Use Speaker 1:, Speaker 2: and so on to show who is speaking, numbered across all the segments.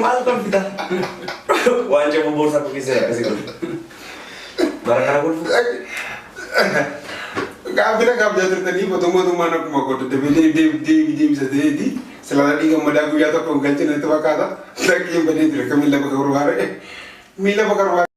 Speaker 1: Maal kolfita? Waan jabu boorsaa koo keessa akkasii kolfita. Bara kana kolfu.
Speaker 2: Gaafila gaafachaa turtanii mootummaan akkuma koo deddeebiin deebisa ta'eeti. Silaa dhiiga madaa guyyaa tokko hin galchine natti fakkaata. Lakkii badee ture kan miila bakka barbaade. Miila bakka barbaade.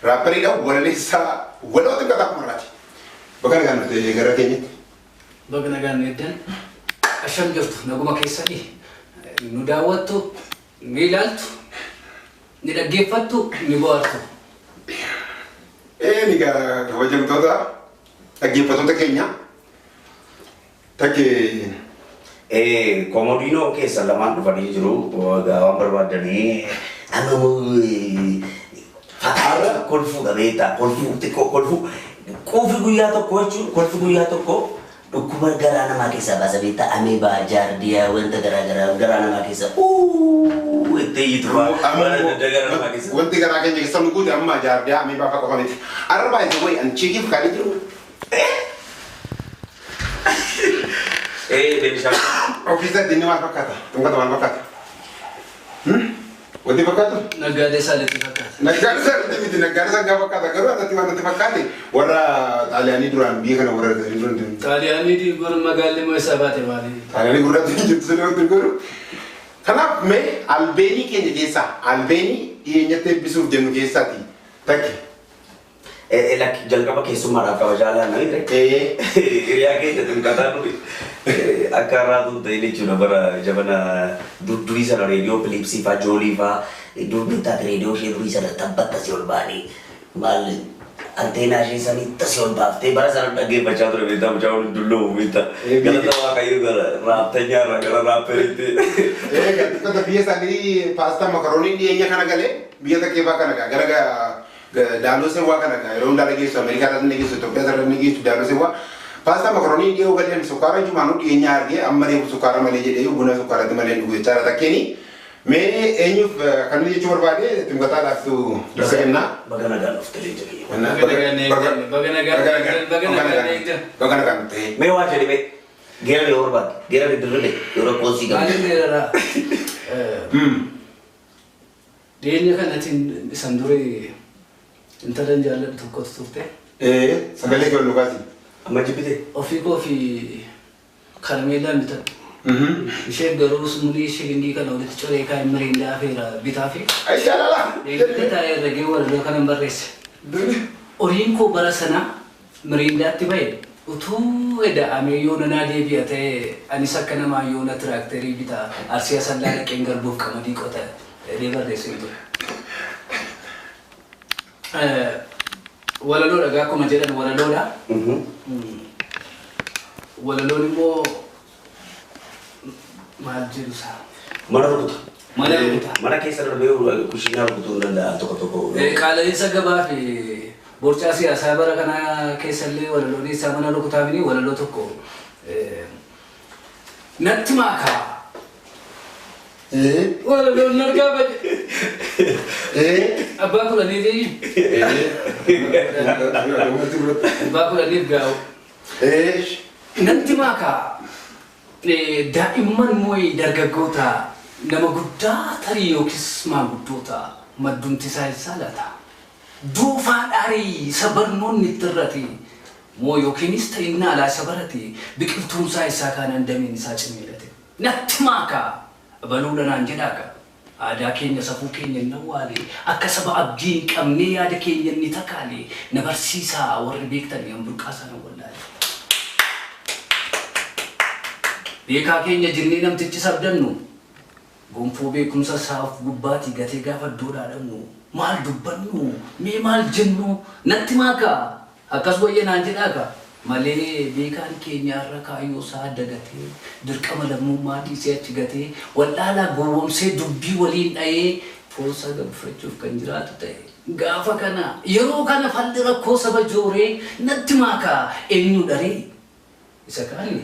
Speaker 2: Raappariidha walaleessaa waloo xiqqaa kumarraati. Bakka nagaan dhufte gara keenyatti.
Speaker 3: Baga nagaan nu eegdan. Asham jirtu naguma keessanii nu daawwattu, ni ilaaltu, ni dhaggeeffattu, ni bohaartu.
Speaker 2: Ee egaa kabajamtoota dhaggeeffattoota keenya takkee
Speaker 1: Komodiinoo keessa lamaan dhufanii jiru. Egaa waan barbaadanii amma fataarra kolfuudha beektaa, kolfuu xiqqoo kolfuu quufi guyyaa tokko jechuun kolfi guyyaa tokko dhukkuba garaa namaa keessaa baasa beektaa, ameebaa, jaardiyaa, wanta garaa garaa garaa namaa keessaa uuu itti iyyitu waan adda addaa garaa namaa keessaa.
Speaker 2: Wanti garaa keenya keessa nu guute amma jaardiyaa ameebaa fa'a qofa miti. Arra baay'ee wayi an chiikiif kaanii jiru.
Speaker 1: Beenishaangul.
Speaker 2: Ofiisaatti inni maal fakkaata? Xumqata maal fakkaata? Wanti fakkaatu?
Speaker 3: Naggaadee saalitti fakkaata.
Speaker 2: Naggaadee saalitti miti, naggaadee sangaa fakkaata, garuu akkatti waan natti fakkaate warra Xaaliyaanii duraan biyya kana warra duraan.
Speaker 3: Xaaliyaanii gurra magaalli immoo isaa baate maali?
Speaker 2: Xaaliyaanii gurraatti hin jirtu sirrii wanti godhu. Kanaaf mee albeenii keenya keessaa albeenii dhiyeenyatti eebbisuuf jennu keessaati takki.
Speaker 1: Lakki, jalqaba keessummaadhaaf kabajaa laanna miti. Hiriyaa keenya xinqataa duri akka har'aatu hin ta'in jechuudha, bara jabana durdurii sana reediyoo Philipsii fa'aa Joolii fa'aa dur beektaati, reediyoo ishee durii sana tabbatta si ol ba'anii maal anteenaa ishee sanii tasi ol baaftee bara sana dhaggeeffachaa ture beektaa, mucaa waliin dulloomu beektaa. Galata Waaqayyo gara raaptanyaa irraa gara raapperiitti.
Speaker 2: Egaa xiqqoota biyya isaanii paastaa makaroonii dhiyeenya kana galee biyya takkeeffaa kana gaa gara daaloo sewwaa kana gaa yeroo hundaa dhageessu, Ameerikaa irratti dhageessu, Itoophiyaa irratti dhageessu, daaloo sewwaa paastaa makaroonii dhiyoo galeen sukkaara jumaanuu dhiyeenya argee amma reefu sukkaara malee jedhee buna sukkaarratti malee dhugu jechaadha takkeeni. Mee eenyuuf kan inni jechuu barbaade ximqataadhaaf dursa kennaa.
Speaker 1: Baga nagaan dhufte leenca kiyya.
Speaker 3: Baga nagaan eegdan, baga nagaan eegdan, baga nagaan eegdan.
Speaker 2: Baga nagaan dhufte.
Speaker 1: Mee waa jedhi, mee geerari yoo barbaadde geerari dirribe yoo rakkoon sii galu.
Speaker 3: Maaliin dheeraraa? Dhiyeenya kanatiin isan durii intalan jaalladhu tokkotu turte.
Speaker 2: Sagalee kee ol dhugaati.
Speaker 1: Amma jibbite?
Speaker 3: Ofii koo fi karameellaan bitadhu. Isheen garuu sumuni shilingii kana walitti coree kaa'e miriindaa afeera bitaa fi
Speaker 2: Ay jaalala!
Speaker 3: eeggatee taa'ee herregee walaloo kanan barreesse. Horiin koo bara sana miriindaatti bahe utuu eda'amee yoona naa deebi'a ta'e, anis akka namaa yoona tiraakterii bitaa Arsii Asallaa dhaqeen garbuuf qamadii qota jedhee barreesseen ture. Walaloodha gaa, akkuma jedhan walaloodha. Walaloon immoo maal jedhu isaa?
Speaker 1: Mana rukuta.
Speaker 3: Mana rukuta.
Speaker 1: Mana keessa darbee kushiinaa rukutuu hin danda'a tokko tokko.
Speaker 3: Qaala'insa gabaa fi borcaa siyaasaa bara kana keessallee walaloon isaa mana rukutaamini walaloo tokko natti maakaa. Walaloon nargaa bade. Abbaa kudhaniiti. Abbaa kudhaniif gaa'u. Natti maakaa, daa'imman mooyi dargaggoota, nama guddaa tarii yookiis maanguddoota, maddumti isaa eessaa laata? Doofaa dhaarii isa barnoonni itti irrate moo yookiinis ta'innaa alaa isa barate, biqiltuun isaa eessaa kaanaan dameen isaa cimee late? Natti maakaa, baluudha naan jedhaa, aadaa keenya safuu keenya hin awwaale, akka saba abdii hin qabnee yaada keenya inni takaale, na barsiisaa warri beektan yan burqaa sana wallaale. Beekaa keenya jennee namtichi sabdannu Gonfoo beekumsa isaaf gubbaatii gatee gaafa iddoodhaa dhabnu maal dubbannu mee maal jennu natti maakaa akkas wayya naan jedhaa malee beekaan keenyaarra kaayyoo isaa dagatee dirqama lammummaa dhiisee achi gatee wallaalaa gowwoomsee dubbii waliin dha'ee foonsaa gabbifachuuf kan jiraatu ta'e. Gaafa kana yeroo kana falli rakkoo saba jooree natti maakaa eenyu dharee isa kaani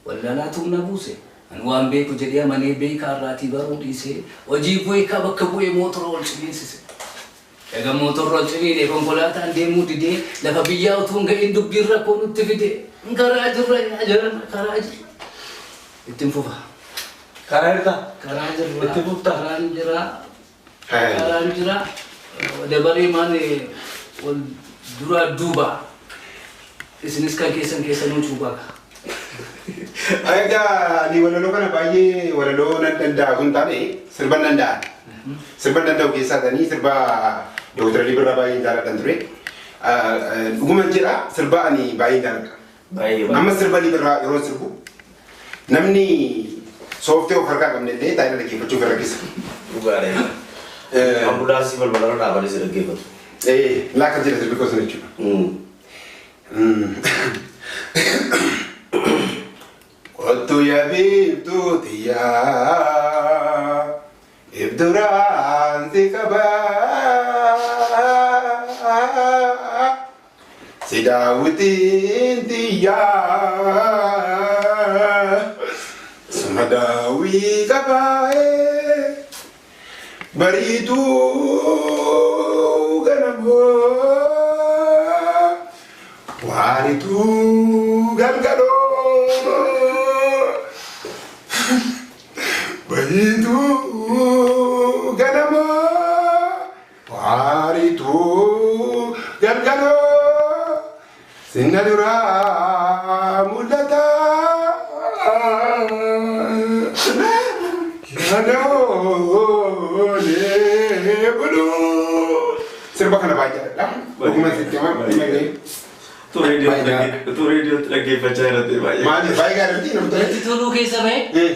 Speaker 3: wallaalaatu humna buuse. Ani waan beeku jedhee amanee beekaa irraatii baruu dhiisee hojii beekaa bakka bu'ee mootora ol ciniinsise. Egaa mootorra ol ciniine konkolaataan deemuu didee lafa biyyaa utuu hin ga'iin dubbiin rakkoo nutti fide. Karaa jirra yaa jiran karaa jirra. Ittiin fufa.
Speaker 1: Karaa jirtaa?
Speaker 3: Karaa jirra.
Speaker 1: Itti fuftaa?
Speaker 3: Karaan jira. Karaan jira. Dabaree maan wal duraa duuba. Isinis kan keessan keessanuu cuubaa.
Speaker 2: Egaa ani walaloo kana baay'ee walaloo nan danda'a kun taane sirba nan danda'a. Sirba danda'u keessaa ta'anii sirba Dooktar Alii Birraa baay'een jaalladhan ture. Dhuguma jedha sirba ani baay'een jaalladha.
Speaker 1: Baay'ee.
Speaker 2: Amma sirba Alii Birraa yeroo sirbu namni sooftee of harkaa qabne illee taa'ee dhaggeeffachuuf rakkisa.
Speaker 1: Dhugaadha. Ambulaansii balbalarra dhaabanii si dhaggeeffatu.
Speaker 2: Laakka jedha sirbi gosa jechuudha. Kottu yaa biiftuu xiyyaa ibduraan si qabaa si daawwitiin xiyyaa suma daawwii qabaa'ee bariituu ganamoo waarituu galgaloo. Bariituu ganamoo waarituu galgaloo sinna duraa mul'ata yaadoolee buluu. Sirba kana baay'ee jaalladha. Dhuguma sitti himaa dhuguma.
Speaker 1: Utuu reediyootti dhaggeeffachaa jirate baay'ee.
Speaker 2: Maali baay'ee gaarii miti namni tolee?
Speaker 3: Natti toluu keessa ba'e
Speaker 2: Eh,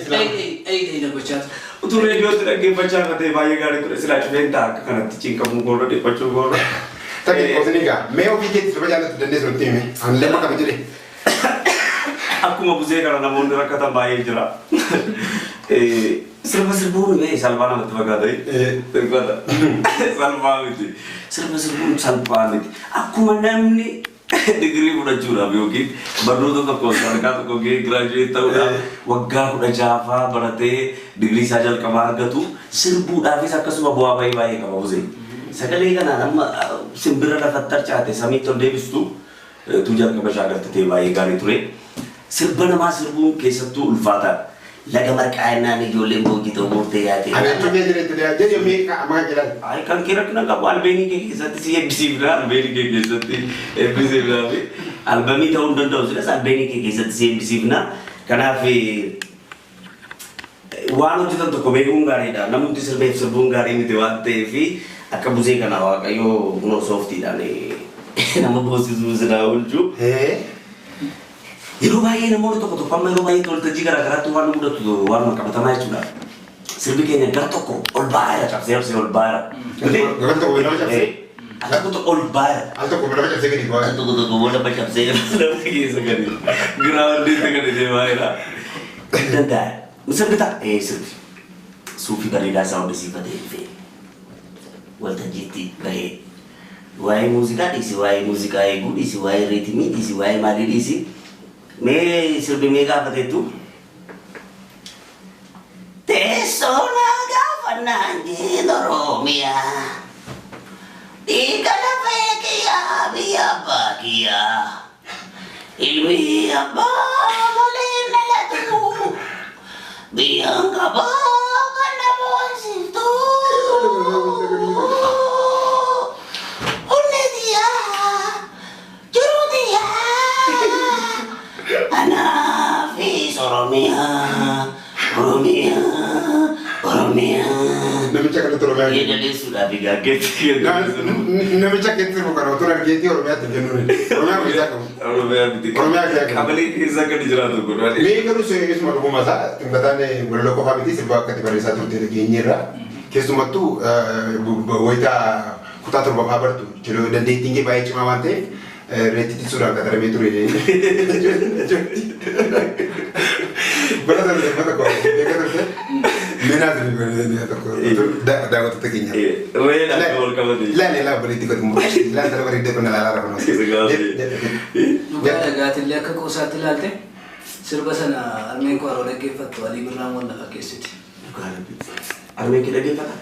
Speaker 3: dhayii na gochaa ture.
Speaker 1: Utuu reediyootti dhaggeeffachaa jirate baay'ee gaarii ture. Silaa cufeen ta'a akka kanatti cinqamuu goorra dhiphachuu goorra.
Speaker 2: Taphni qoosni egaa mee ofii keetti sirba jaallattu dandeessu nutti himi. Ani lamma qaba jedhe.
Speaker 1: Akkuma buzee kana namoonni rakkatan baay'ee jira. Sirba sirbuun mee salphaa namatti fakkaata. Salphaa miti. Sirba sirbuun salphaa miti. Akkuma namni digirii fudhachuudhaaf yookiin barnoota tokko sadarkaa tokko gahee giraajuweet ta'uudhaaf waggaa 16 baratee digirii isaa jalqabaa argatu sirbuudhaafis akkasuma bu'aa bahii baay'ee qaba buzee. Sagalee kanaan amma simbira lafatti tarcaate samiitti ol deebistu tu jalqaba shaakaltitee baay'ee gaarii ture. Sirba namaa sirbuun keessattuu ulfaataadha. Laga marqaa jennaan ijoolleen boojjitoo murtee yaate.
Speaker 2: Ani achumee jireetti dhiyaa jedhe mee amma kan jedhan.
Speaker 1: Ay kan kee rakkina qabu albeenii kee keessatti si eebbisiifna albeenii kee keessatti eebbisiifna fi albamii ta'uu hin danda'u silas albeenii kee keessatti si eebbisiifna. Kanaaf waan hojjetan tokko beekuun gaariidha. Namni sirbeef sirbuun gaarii miti waan ta'eef akka buzee kana Waaqayyoo kunoo sooftiidhaan nama boosisuu silaa oolchu. Yeroo baay'ee namoonni tokko tokko amma yeroo baay'ee waltajjii garaa garaatti waan nu mudatu waan qabatamaa jechuudha. Sirbi keenya gara tokko ol ba'aa jira cabsee cabsee ol ba'aa jira.
Speaker 2: Gara tokko lama cabsee.
Speaker 1: Al tokko ol ba'aa jira.
Speaker 2: Al tokko lama cabsee gadi bu'aa.
Speaker 1: Al tokko tokko lama cabsee lama keessa gadi. Giraawwandiitti gadi deemaa jira. Danda'a. Sirbi ta'a. Ee sirbi. Suufii bareedaa isaa hordisiifatee dhufee waltajjiitti bahee waa'ee muuziqaa dhiisi, waa'ee muuziqaa eeguu dhiisi, waa'ee reetimii dhiisi, waa'ee maalii dhiisi. Mee sirbi mee gaafateettu? Teessoo na gaafannaan jeen Oromiyaa. Dhiiga lafee kiyyaa biyya abbaa kiyyaa. Ilmi abbaa malee dhalatu. Biyyaan qabaa kan nama wansiftu. Onnee xiyyaa jiruu xiyyaa. Anaafis Oromiyaa, Oromiyaa, Oromiyaa.
Speaker 2: Namicha kanatti Oromiyaa.
Speaker 1: Yeedaleessuudhaaf gaaggeetti.
Speaker 2: Namicha keetti sirbu kana otoo argeetii Oromiyaatti jennuun. Oromiyaa keessaa qabu.
Speaker 1: Oromiyaa miti.
Speaker 2: Oromiyaa keessaa qabu.
Speaker 1: Qabalee keessa akka inni jiraatu godhaa.
Speaker 2: Mee garuu isuma dhuguma isaa xinbataan walaloo qofaa miti sirba akka itti barreessaa turte dhageenyeerra. Keessumattuu wayitaa kutaa torbaffaa bartu jedhu dandeettiin kee baay'ee cimaa waan ta'eef reetti tisuudhaan qaxaramee ture. Bara sana sirba tokko beekaa turte. Meenaa sirbi tokko daawwattoota keenya.
Speaker 1: Reena akka wal qabate.
Speaker 2: Ilaali ilaa obboleettii godhu immoo ilaali sana bareeddee kun ilaalaa rafa.
Speaker 3: Dhugaa dhagaatillee akka qoosaatti ilaalte sirba sana harmeen koo yeroo dhaggeeffattu Alii Birraan wal lafa keessatti.
Speaker 1: Harmeen kee dhaggeeffata?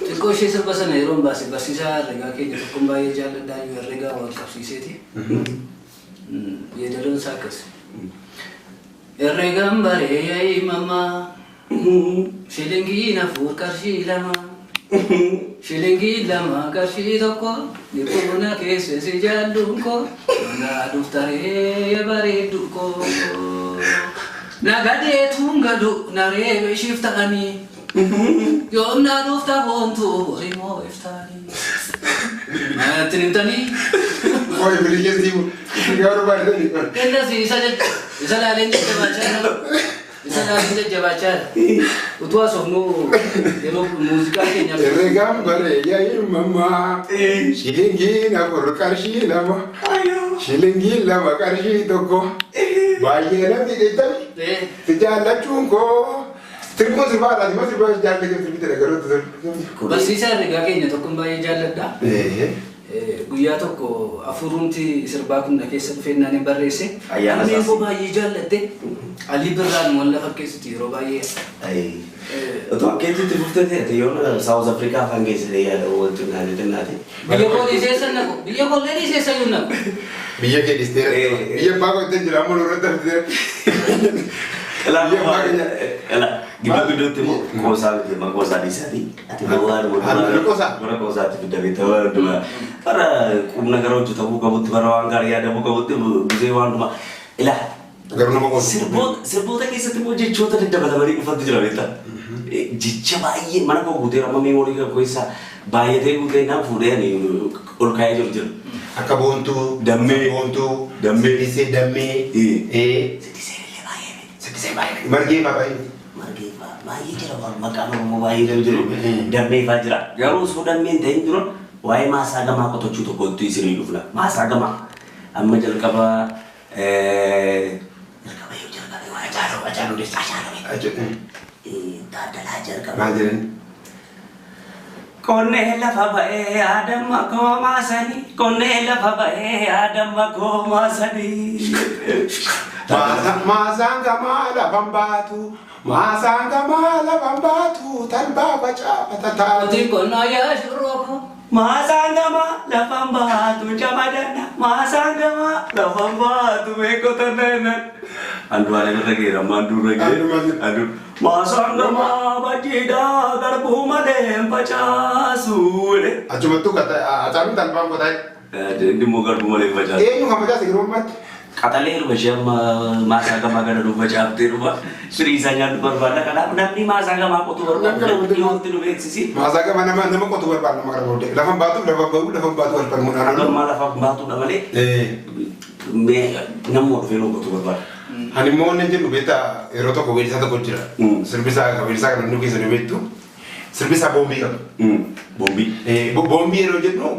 Speaker 3: Xiqqoo ishee sirba sana yeroo baase barsiisaa herregaa keenya tokkoon baay'ee jaalladhaa iyyuu herregaa wal qabsiiseeti. Yeedaloon isaa akkas. Herregaan baree himamaa shilingiin 4 qarshii 2 shilingii 2 qarshii 1 dhibbuna keessa si jaalluun koo naa dhuftaree bareeddu koo nagadeetuun gadu naree ishiif ta'anii yoom naa dhufta boontuu horimoo iftaanii natti himtanii.
Speaker 2: Oi, bilisee garuu baay'ee.
Speaker 3: Innas isa isa laaleen jajjabaachaa jira. Isa laaleen jajjabaachaa jira. Utuu haasofnu yeroo muuziqaa keenya.
Speaker 2: Herregaan baree himamaa shilingiin 4 qarshii 2 shilingii 2 qarshii 1 baay'ee namni dheettami si jaallachuun koo sirbuun sirbaa laati moo sirbaa jaallatee sirbitee garuu.
Speaker 3: Barsiisaa herregaa keenya tokkoon baay'ee jaalladha. Guyyaa tokko afurumti sirbaa kun na keessa dhufeen naan barreesse. Harmeen koo baay'ee jaallatte Alii Birraan wal lafa keessatti yeroo baay'ee.
Speaker 1: Otoo akkeetti fuftee ta'e yoon Saawuz Afrikaa afaan geessitee yaada wanti naati xinnaati.
Speaker 3: Biyya koo dhiisee naqu biyya koo illee dhiisee iyyuu naqu.
Speaker 2: Biyya kee dhiistee biyya abbaa koo ittiin jira amma nurratti haftee.
Speaker 1: Gidduu gidduutti immoo qoosaa miti amma qoosaa dhiisaatii. Ati waan bara qoosaatti fidamee ta'uu hundumaa bara qubna gara hojjetamuu qabutti bara waan gaarii yaadamuu qabutti guzee waan hundumaa ilaa.
Speaker 2: Garuu nama qoosa.
Speaker 1: Sirboota keessatti immoo jechoota daddabalamanii dhufantu jira beektaa. Jecha baay'ee mana koo guutee amma meemoorii koo keessa baay'atee guutee naan fuudhee ani ol kaa'ee jiru jira.
Speaker 2: Akka boontuu.
Speaker 1: Dammee.
Speaker 2: Boontuu.
Speaker 1: Dammee.
Speaker 2: Siddisee dammee.
Speaker 1: Siddisee illee baay'ee.
Speaker 2: Siddisee baay'ee. Margee fa'aa baay'ee.
Speaker 1: Margee fa'aa baay'ee jira waan maqaan Oromoo baay'ee jiru. Dammee fa'aa jira. Garuu osoo dammee hin ta'in dura waa'ee maasaa gamaa qotachuu tokkotti isinii dhufna. Maasaa gamaa amma jalqaba jalqaba yoo jalqabe waa Acaaluu Acaaluu Hundeessaa Acaaluu. Taaddalaa jalqaba.
Speaker 2: Maal jedhan?
Speaker 1: Qonnee lafa ba'ee adamma koomaasanii qonnee lafa ba'ee adamma koomaasanii.
Speaker 2: Maasaan gamaa lafan baatu maasaan gamaa lafan baatu talbaa facaafata taatu.
Speaker 3: Qotiin qonnaa yaa shurrooku.
Speaker 1: Maasaan gamaa lafan baatu camadanna maasaan gamaa lafan baatu beekota nana. Andu'aalee irra geera amma anduu irra geera. Maasaan gamaa bajiidhaa garbuu malee hin facaasu.
Speaker 2: Achumattuu Acaaluun talbaan qotaa.
Speaker 1: Inni immoo garbuu malee hin facaasu.
Speaker 2: Eenyu kan facaase yeroo ammaatti?
Speaker 1: Qaxalee dhuma ishee amma maasaa gamaa kana nu facaaftee dhuma firii isaa nyaannu barbaada. Kanaaf namni maasaa gamaa qotuu barbaadu namni dhiyootti nu beeksisi.
Speaker 2: Maasaa gamaa nama qotuu barbaada nama kana booddee. Lafa baatuuf lafa bahu lafa baatu wal falmuudhaan.
Speaker 1: Amma lafa baatuudha malee namni dhufee nu qotuu barbaada.
Speaker 2: Ani immoo wannan jedhu beektaa yeroo tokko weellisaa tokko jira. Sirbisaa weellisaa kana nu keessa nu beektu. Sirbisaa boombii qaba.
Speaker 1: Boombii.
Speaker 2: Boombii yeroo jennu